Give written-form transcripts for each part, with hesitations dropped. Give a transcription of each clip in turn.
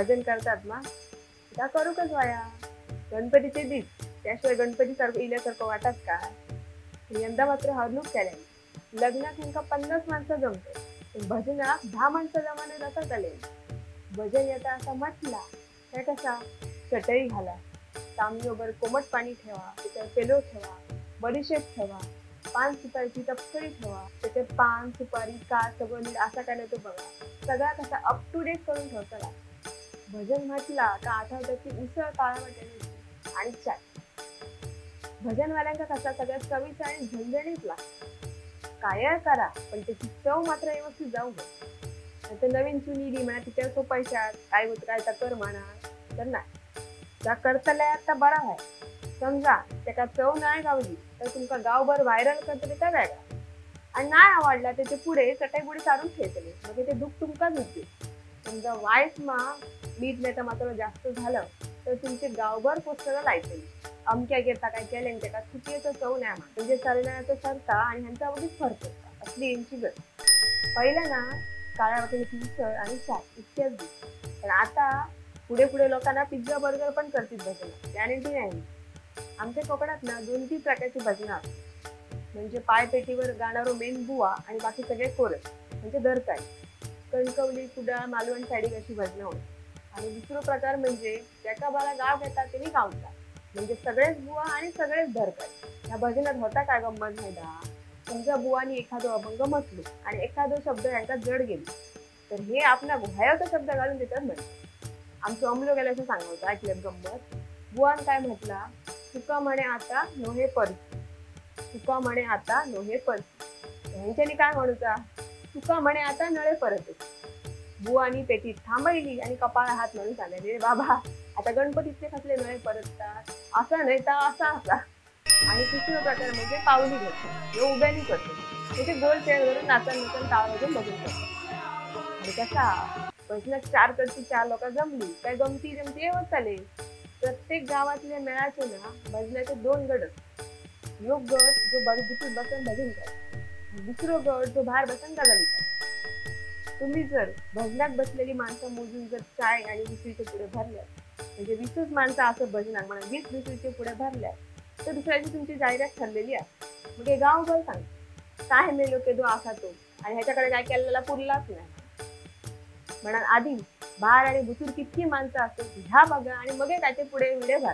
भजन करतात मा त्या करूकच वाया. गणपतीचे दीस त्याशिवाय गणपती सारखं इल्यासारखं वाटत काय. यंदा मात्र हरलूक केल्या. लग्नात ह्यांका 50 माणसं जमते पण भजनाक 10 माणसं जमाने जातात आले. भजन येता असा म्हटला काय कसा चटई घाला, तांबयोभर कोमट पाणी ठेवा, त्याच्यावर पेलो ठेवा, बडीशेप ठेवा, पान सुपारीची तपसरी ठेवा, त्याच्यात पान सुपारी का सगळं नीट असा काय तो बघा, सगळा कसा अप टू डेट करून ठेवताला. भजन म्हटला का आठवड्याची उसळ काळा वाटाण्याची आणि चाय. भजनवाल्यांका कसा सगळ्यात चवीचा आणि झणझणीत लागतो. काय करा पण त्याची चव मात्र व्यवस्थित जाऊ दे. आता नवीन चुनी दी म्हणा तिच्यावर सोपायच्यात काय होत काय तर कर म्हणा तर नाही त्या करतल्या आता बरा आहे. समजा त्याका चव नाही गावली तर तुमका गावभर व्हायरल करतले त्या वेगळा, आणि नाही आवडला त्याचे पुढे चटई पुढे सारून ठेवतले मग ते दुःख तुमकाच होते. समजा वायस मा मीठ नाही तर मात्र जास्त झालं तर तुमचे गावभर पोस्टरला लायतली अमक्या घेता काय केलं त्याका चुकीचं चव नाही म्हणजे सरण्याचं सरता आणि ह्यांचा अगदीच फरक होता. असली यांची गत. पहिला ना काळ्या वाटेची उसळ आणि चाय इतक्याच दिस, पण आता पुढे पुढे लोकांना पिझ्झा बर्गर पण करतील भजनं, गॅरंटी नाही. आमच्या कोकणात ना 2-3 प्रकारची भजनं असतात. म्हणजे पायपेटीवर गाणारो मेन बुवा आणि बाकी सगळे कोरस म्हणजे दरकाळी कणकवली कुडाळ मालवण साईड अशी भजनं होती. आणि दुसरा प्रकार म्हणजे ज्याका बाला गाव घेतात त्यांनी गावचा म्हणजे सगळेच बुवा आणि सगळेच धरकाळी. ह्या भजनात होता काय गंमत नाही दा, समजा बुवानी एखादं अभंग म्हटलो आणि एखादं शब्द यांका जड गेली तर हे आपला गुहायाचा शब्द घालून देतात. म्हणतात आमचं अमलो गेल्याचं सांगायचं ऐकलं गंमत. बुवान काय म्हटला, तुका म्हणे आता नोहे परसू, तुका म्हणे आता नोहे परसू. ह्यांच्यानी काय म्हणूचा, तुका म्हणे आता नळे परत. बुवानी पेटीत थांबवली आणि कपाळा हात म्हणून सांगायले, रे बाबा आता गणपतीतले कसले नळे परततात, असा नाही तर असा असा. आणि तिसरा प्रकार म्हणजे पावली घेतो, हे उभ्यानी करतो म्हणजे गोल चेअर धरून नाचन नाचन टाळ वाजून बघून करतो. आणि कसा भजनात 4 कडची 4 लोक जमली काय गमती जमती येवत चाले. प्रत्येक गावातल्या मेळाचे ना भजनाचे 2 गट असतात. एक गट जो बाजूबीत बसून भजन करतो, दुसरो गट जो बाहेर बसून गजाली करतो. तुम्ही जर भजनात बसलेली माणसं मोजून जर चाय आणि दुसरीचे पुढे भरल्या म्हणजे 20 माणसं असं भजनात म्हणा 20 दुसरीचे पुढे भरल्या तर दुसऱ्याची तुमची जाहिरात ठरलेली आहे. मग हे गावभर सांगतो काय मेलो के दो असा तो, आणि ह्याच्याकडे काय केलेला पुरलाच नाही. म्हणून आधी बाहेर आणि भुतूर किती माणसं असतात ह्या बघा आणि मग काय ते पुढे विडे भरा.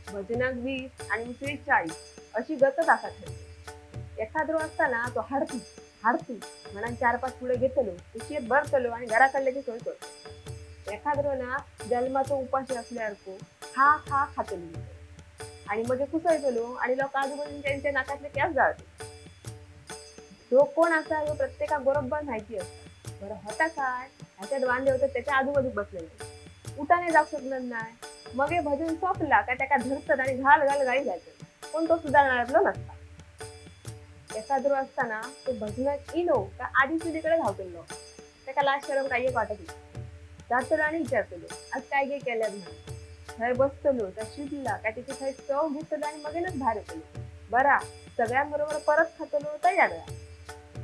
भजनाक 20 आणि उसळी 40 अशी गतच असा ठरते. एखादरो असताना तो हाडती हाडती म्हणून 4-5 पुढे घेतलो उशीर भरतलो आणि घराकडल्याची सोय करतो. एखादरो ना जन्माचो उपाशी असल्यासारखो खा खा खातलो आणि मग कुसळतलो आणि लोक आजूबाजून त्यांच्या नाकातले केस जाळते. तो कोण असा ह्यो प्रत्येकाक बरोबर माहिती असता. बरं होता काय ह्याच्यात वांदे होतात त्याच्या आजूबाजूक बसलेले उठाने जाऊ शकणार नाही. मग हे भजन संपला का त्याका धरतात आणि घाल घाल गाई जायचं, पण तो सुधारणाऱ्यातलो नसता. एखादरो असताना तो भजनात इलो का आधी चुलीकडे धावतलो, त्याका लाज शरम काही एक वाटत नाही. जातलो आणि विचारतलो आज काय गे केल्यात म्हणून. थंय बसतलो त्या शिजला का त्याची थंय चव घेतलो आणि मगेनच बाहेर येतलो. बरा सगळ्यांबरोबर परत खातलो तर यागळा.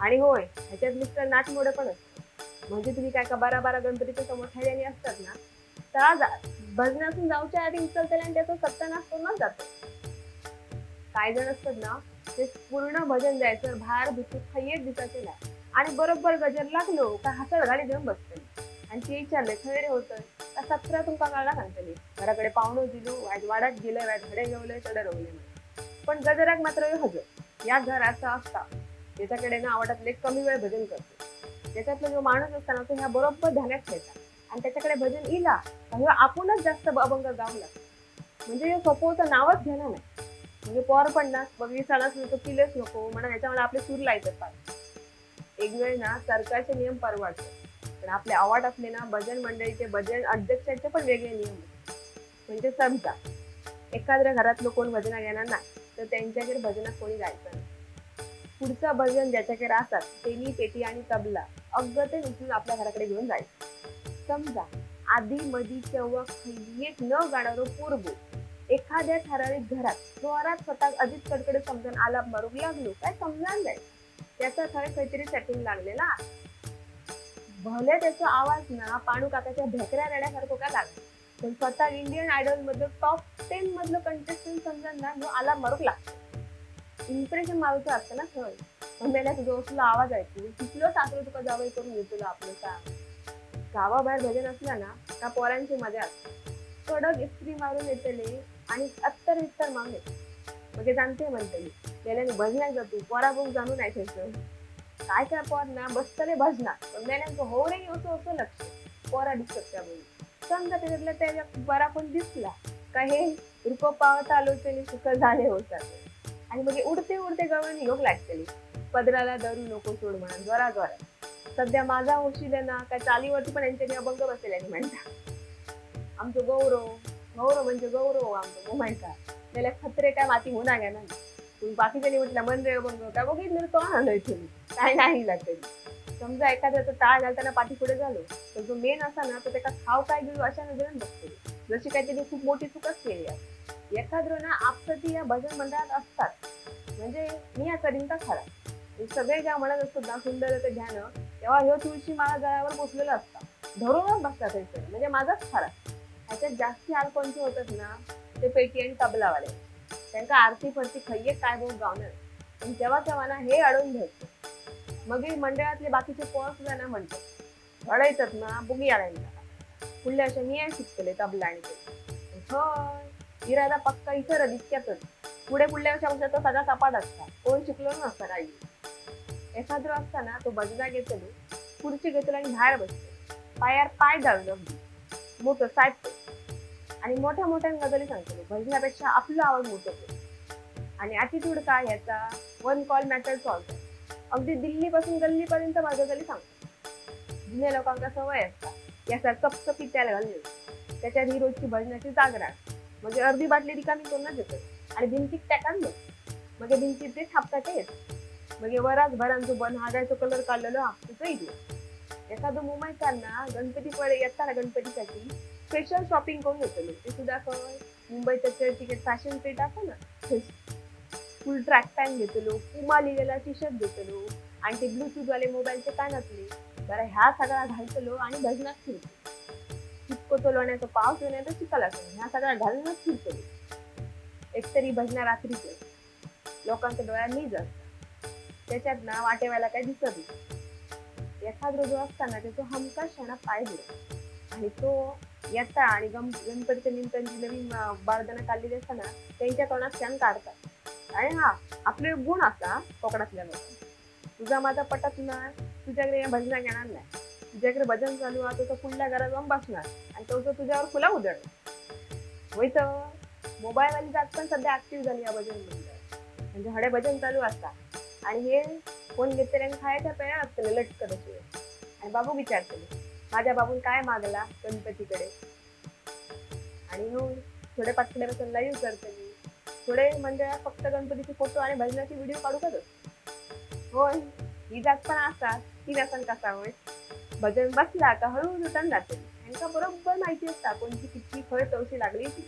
आणि होय ह्याच्यात मिस्टर नाटमोडे पण असतात. म्हणजे तुम्ही काय का 12-12 गणपतीच्या समोर ठेवल्याने असतात ना, त्या भजनातून जाऊच्या आधी उचलतले आणि त्याचा सत्यानाश करूनच जातो. काय जण असतात ना ते पूर्ण भजन जायचं बाहेर भीती खय्येत दिसायचे नाही आणि बरोबर गजर लागलो का हसळ घाली घेऊन बसतली. आणि ते विचारले खंय रे होतं का 17 तुमका कळला सांगतली घराकडे पाहुणो दिलो वायट वाड्यात गेलं वायट घडे घेवलंय चढ रवले. पण गजराक मात्र हजर या घराचा असता त्याच्याकडे ना आवडातले कमी वेळ भजन करतो. त्याच्यातला जो माणूस असताना तो ह्या बरोबर ध्यानात ठेवता आणि त्याच्याकडे भजन इला ह्यो आपणच जास्त अभंग गाऊ लागतो. म्हणजे ह्यो सोपवचं नावच घेणार नाही. म्हणजे पोर पण ना बघ विसालाच नको पिलेच नको म्हणून ह्याच्यामुळे आपले सूर लायतात पाहिजे. एक वेळ ना सरकारचे नियम परवडतात पण आपले आवाट असले ना भजन मंडळीचे भजन अध्यक्षाचे पण वेगळे नियम असतात. म्हणजे समजा एखाद्या घरातलं कोण भजना घेणार नाही तर त्यांच्याकडे भजनात कोणी जायचं नाही. पुढचा भजन ज्याच्याकडे असतात त्यांनी पेटी आणि तबला अगते उचलून आपल्या घराकडे घेऊन जायचं. समजा आधी मधी केव्हा खैयेक न गाणारो पोरगो एखाद्या ठराविक घरात जोरात स्वतः अजित कडकडे समजून आलाप मारू लागलो काय समजान जायचं, त्याचा थंय काहीतरी सेटिंग लागलेला. भले त्याचा आवाज ना पाणू काकाच्या भेकऱ्या रड्यासारखं का लागला, पण स्वतः इंडियन आयडॉल मधलं टॉप 10 मधलं कंटेस्टंट समजा ना जो आला मारूक लागतो. इम्प्रेशन मारूचं असतं ना थंय. पण मेल्या तुझो असलो आवाज ऐकू कितलो सासरो तुका जावई करून घेतलो आपलं सांग. गावाबाहेर भजन असलं ना का पोरांची मजा असते. कडक इस्त्री मारून येतले आणि अत्तर वित्तर मारून येते. मग जाणते म्हणतली मेल्याने भजनाक जातो पोरा बघ जाणू नाही थंयसर. काय काय पोर ना बसतले भजनाक पण मेल्यांक हो रे असो असो लक्ष पोरा दिसत त्या बघून. समजा त्याच्यातल्या त्या बरा कोण दिसला का हे रुको पावता आलोचने सुख झाले होतात. आणि मग उडते उडते गवळणी योग लागतली पदराला धरू नको सोड म्हणा जोरा जोरा. सध्या माझा होशील ना काय चालीवरती पण यांच्यानी अभंग बसलेल्यानी म्हणता. आमचो गौरव गौरव म्हणजे गौरव आमचो म्हणता त्याला खत्रे काय माती होणार घ्या ना. पण बाकीच्यांनी म्हटलं मन रे अभंग काय बघितलं तो आलोय तुम्ही काय नाही लागतली. समजा एखाद्याचा टाळ घालताना पाठी पुढे झालो तर जो मेन असा ना तो त्याका खाव काय घेऊ अशा नजरेन बघतो, जशी काय त्यांनी खूप मोठी चुकच केली आहे. एखाद्रो ना आपसती या भजन मंडळात असतात म्हणजे मी या करीन तर खरा. सगळे ज्या म्हणत असतात ना सुंदर ते ध्यान तेव्हा ह्यो तुळशी माळा गळ्यावर पोचलेला असता धरूनच बसतात थंयसर म्हणजे माझाच खरा. ह्याच्यात जास्ती हाल कोणते होतात ना ते पेटी आणि तबलावाले. त्यांका आरती फरती खय्ये काय बघ गावणार पण जेव्हा तेव्हा ना हे अडवून घ्यायचं. मग मंडळातले बाकीचे पोर सुद्धा ना म्हणतात रडायचत ना बघूया त्यांचा पुढल्या अशा मी शिकतले तबला आणि ते हय इरादा पक्का इतर इतक्यातच. पुढे पुढल्या वर्षापेक्षा तो सगळा सपाट असता कोण शिकलो नसता काही. एखादं असताना तो भजना घेतलो खुर्ची घेतलो आणि बाहेर बसतो पायावर पाय घालून अगदी मोठं साहेब आणि मोठ्या मोठ्या गजली सांगतो भजनापेक्षा आपला आवाज मोठा होतो. आणि ॲटिट्यूड काय ह्याचा वन कॉल मॅटर सॉल्व. अगदी दिल्लीपासून गल्लीपर्यंत गजली सांगतो. जुन्या लोकांका सवय असता याचा चपचपी त्याला घालून त्याच्यात ही रोजची भजनाची जागरण म्हणजे अर्धी बाटली रिकामी करूनच येतात आणि भिंतीत टाकान मग भिंतीत ते थापतात येत. मग वरात भरांचो बन हागायचो कलर काढलेलो हापतोच इथे. एखादं मुंबईकार ना गणपतीकडे येताना गणपतीसाठी स्पेशल शॉपिंग करून येतो ते सुद्धा काय मुंबईच्या चर्चगेट फॅशन स्ट्रीट असं ना फुल ट्रॅक पॅन्ट घेतलो, पुमा लिहिलेला टी शर्ट घेतलो आणि ते ब्लूटूथ वाले मोबाईलचे कानातले बरं ह्या सगळा घालतलो आणि भजनात फिरतो. इतकं तो लोण्याचा पाऊस येण्याचा चिखल असतो ह्या सगळा घालूनच फिरतो. एकतरी भजना रात्रीचे लोकांच्या डोळ्यात नीज असतात त्याच्यात ना वाटेवायला काय दिसत नाही. एखाद रोज असताना त्याचा हमखास क्षणात पाय बुडतो आणि तो येता आणि गणपतीच्या निमित्ताने नवीन बारदाना काढलेली असताना त्यांच्या तोंडात क्षण काढतात. आणि हा आपले गुण असा कोकणातल्या लोक तुझा माझा पटत ना तुझ्याकडे भजना घेणार नाही, तुझ्याकडे भजन चालू आहे तो पुढल्या घरात जाऊन बसणार आणि तो तुझ्यावर फुला उधळणार. होय तर मोबाईलवाली जात पण सध्या ऍक्टिव्ह झाली या भजन मंडळ म्हणजे हडे भजन चालू असतात आणि हे फोन घेतले आणि खायच्या प्यायला असतले लटकत असे. आणि बाबू विचारतले माझ्या बाबून काय मागला गणपतीकडे आणि हो थोडे पाटकड्यापासून लाईव्ह करतली. थोडे मंडळात फक्त गणपतीचे फोटो आणि भजनाचे व्हिडिओ काढू का. होय ही जात पण असतात ती व्यसन कसा होय भजन बसला का हळूहळू टन जाते. ह्यांका बरोबर माहिती असता कोणती किती फळ चौशी लागली ती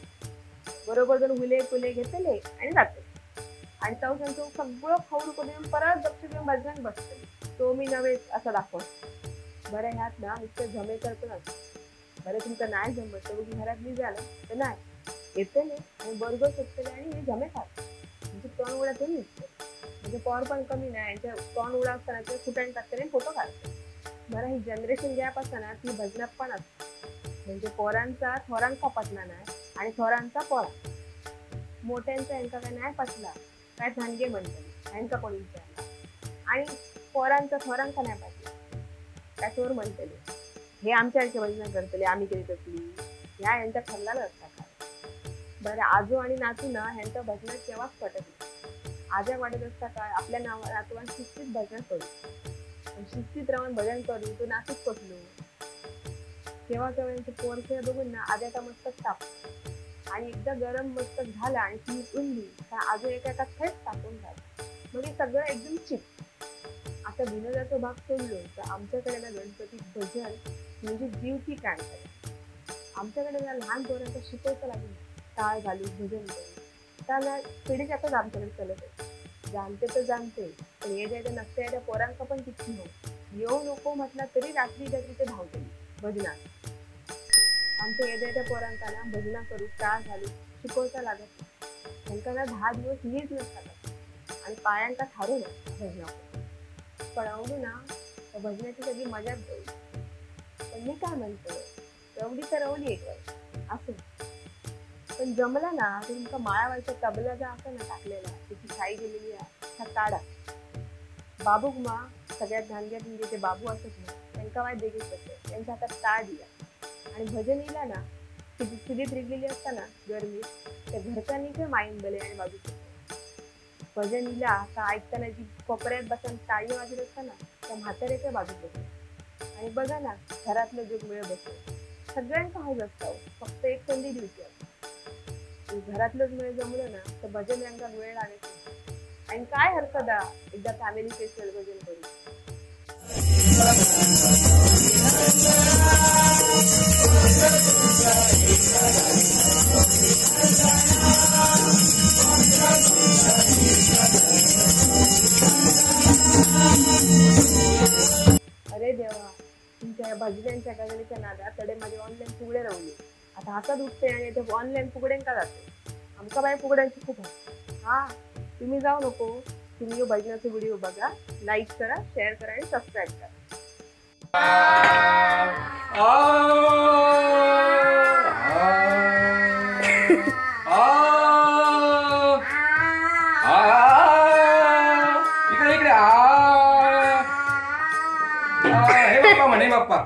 बरोबर जर हुले फुले घेतले आणि जाते आणि चौशांचं सगळं खवरू करून परत लक्ष देऊन भजन बसते तो मी नव्हेच असं दाखव. बरं ह्यात ना नुसतं झमेकर पण असतं. बरं तुमचं नाही जमत तर बघी घरात मी झालं तर नाही येते नाही आणि बरोबर शकतले आणि हे झमे खात म्हणजे तोंड उडा ठेवून निघते म्हणजे पॉवर पण कमी नाही यांच्या तोंड उडा असताना ते फुटाण टाकते आणि फोटो काढते. बरं ही जनरेशन गॅप असताना ती भजनात पण असते म्हणजे पोरांचा थोरांका पटला नाही आणि थोरांचा पोरा मोठ्यांचा यांका काय नाही पटला काय धानगे म्हणतले यांका कोणी विचारला आणि पोरांचा थोरांका नाही पटला काय चोर म्हणतले हे आमच्या यांच्या भजन करतले आम्ही केली तसली ह्या यांच्या ठरलेलं असता काय. बरं आजो आणि नातू ना ह्यांच्या भजनात केव्हाच पटत नाही. आज्या वाटत असता काय आपल्या नातवान शिस्तीत भजन करू पण शिस्तीत राहून भजन करू तो नातूच पटलो. केव्हा केव्हा यांचे पोर खेळ बघून ना आज्याचा मस्तक ताप आणि एकदा गरम मस्तक झाला आणि ती उंडली का आजो एका एका थेट तापून झाला म्हणजे सगळं एकदम चिप. आता विनोदाचा भाग सोडलो तर आमच्याकडे ना गणपती भजन म्हणजे जीव की प्राण. आमच्याकडे ना लहान पोरांचा शिकवता लागेल टाळ घालू भजन करू त्याला पिढीच आताच आमच्याकडे चालत आहे. जाणते तर जाणते पण हे ज्या नसते त्या पोरांका पण किती हो. येऊ नको म्हटलं तरी रात्री रात्री ते धावतली भजनात. आमच्या येद्या त्या पोरांका ना भजना करू टाळ घालू शिकवता लागत नाही. त्यांना ना 10 दिवस नीट नसतात आणि पायांका थारू नसतात भजना. पण अवघड ना त्या भजनाची सगळी मजाच जाईल. पण मी काय म्हणतो, रवली तर रवली एक वेळ असं, पण जमला ना तर तुमका माळावरचा तबला जा असा ना टाकलेला त्याची शाई गेलेली आहे त्या काढा. बाबूक मा सगळ्यात धानग्यात म्हणजे ते बाबू असत ना त्यांका वाय बेगीन बसले त्यांच्या हातात टाळ दिला आणि भजन इला ना चुलीत रिगलेली असताना गरमीत त्या घरच्यांनी काय माईन बले आणि बाजू भजन इला का ऐकताना जी कोपऱ्यात बसून टाळी वाजत असताना त्या म्हाताऱ्याच्या बाजूत बसले. आणि बघा ना घरातलं जग मिळ बसले सगळ्यांका हौस असता, फक्त एक संधी दिवची असते. घरातलंच मिळ जमलं ना तर भजन रंगात वेळ लागायची. आणि काय हरकत आहे एकदा फॅमिली फेस्टिवल भजन करू. अरे देवा, तुमच्या या भजनांच्या गजलेच्या नादात तडे माझे ऑनलाईन फुगडे रवले. आता हातात उठते आणि ते ऑनलाईन फुगड्यांका जाते. आमका बाय फुगड्यांची खूप आहे. हा तुम्ही जाऊ नको, तुम्ही भजनाचे व्हिडिओ बघा, लाईक करा, शेअर करा आणि सबस्क्राईब करा. इकडे इकडे हे बाप्पा म्हणे बाप्पा.